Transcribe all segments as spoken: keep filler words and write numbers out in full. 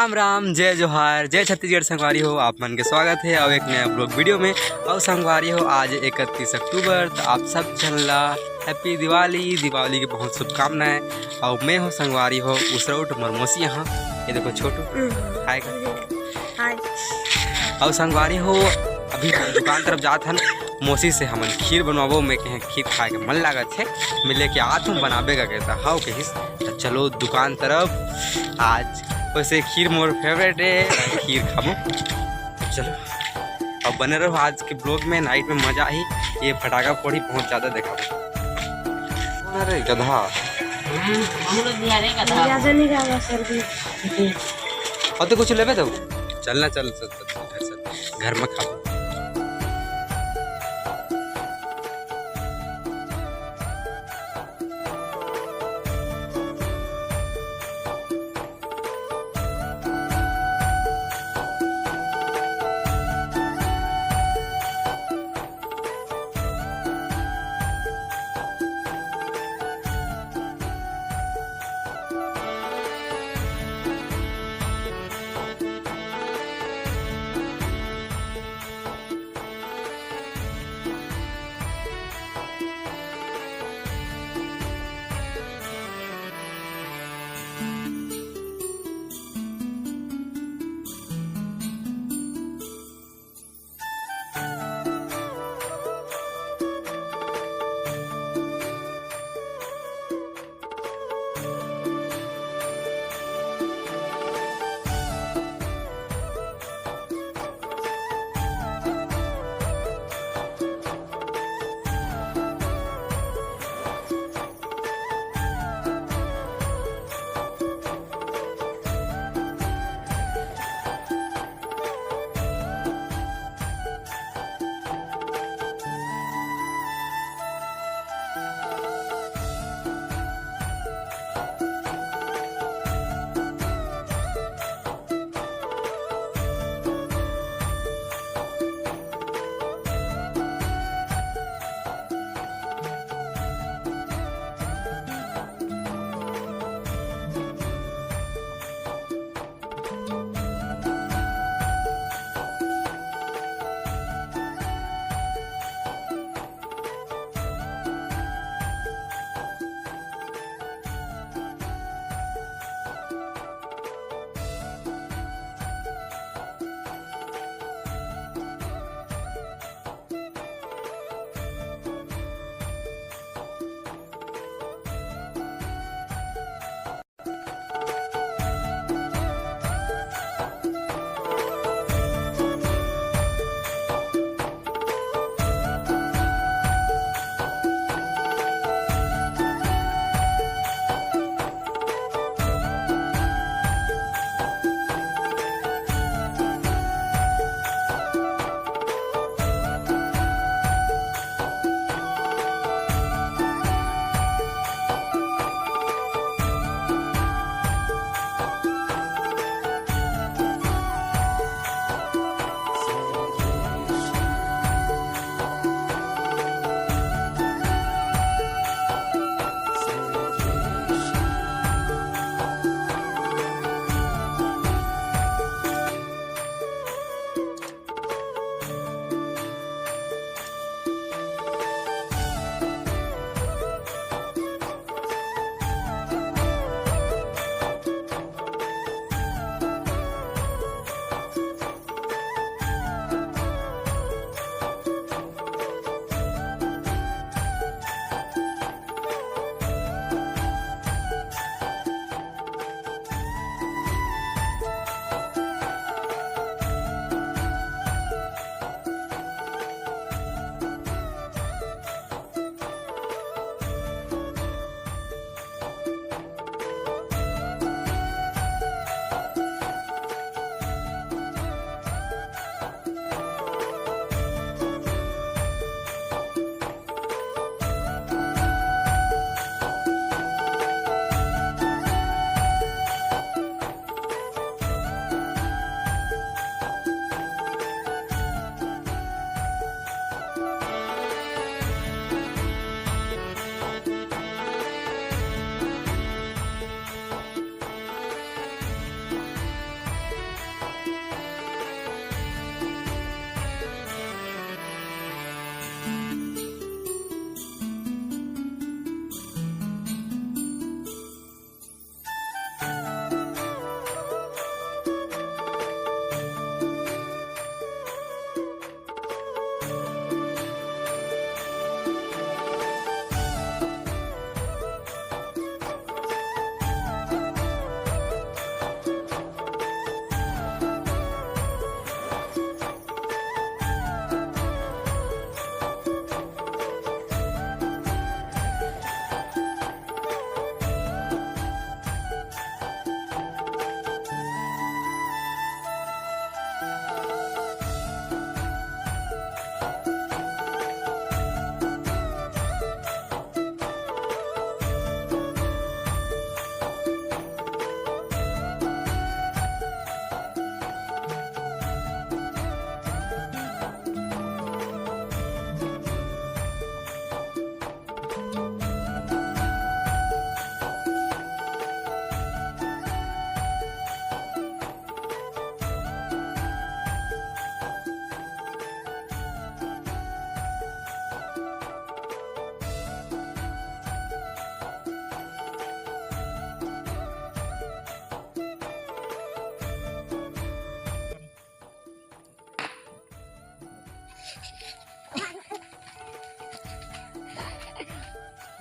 राम राम, जय जोहार, जय छत्तीसगढ़ संगवारी हो, आप मन के स्वागत हे अउ एक नया vlog video में। अउ संगवारी हो, आज इकतीस अक्टूबर, त आप सब झन ला happy दिवाली, दिवाली के बहुत शुभकामनाएं। अउ मैं हो संगवारी हो उसरौट मोर मौसी यहाँ, ये देखो छोटू, हाय कर। हाय। अउ संगवारी हो, अभी दुकान तरफ जात हन, मौसी से हमन खीर बनवाबो, मैं कहे खीर खाए के मन लागत हे, मैं लेके आत हूँ बनाबे का कहता हव कहिस। त चलो दुकान तरफ, आज वैसे खीर मोर favourite हे, खीर खाबो। चलो अब बने रहो आज के vlog में, night में मजा आही, ये फटाका फोड़ी बहुत ज्यादा देखाबो। अरे गधा। हम लोग भी आ रहे गधा। ज्यादा नहीं जाएगा सर्दी। अउ तो कुछ लेबे तो चलना, चल, चल, चल, चल, घर से, घर में खाबो।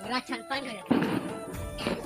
पूरा छन छन हो जाता है।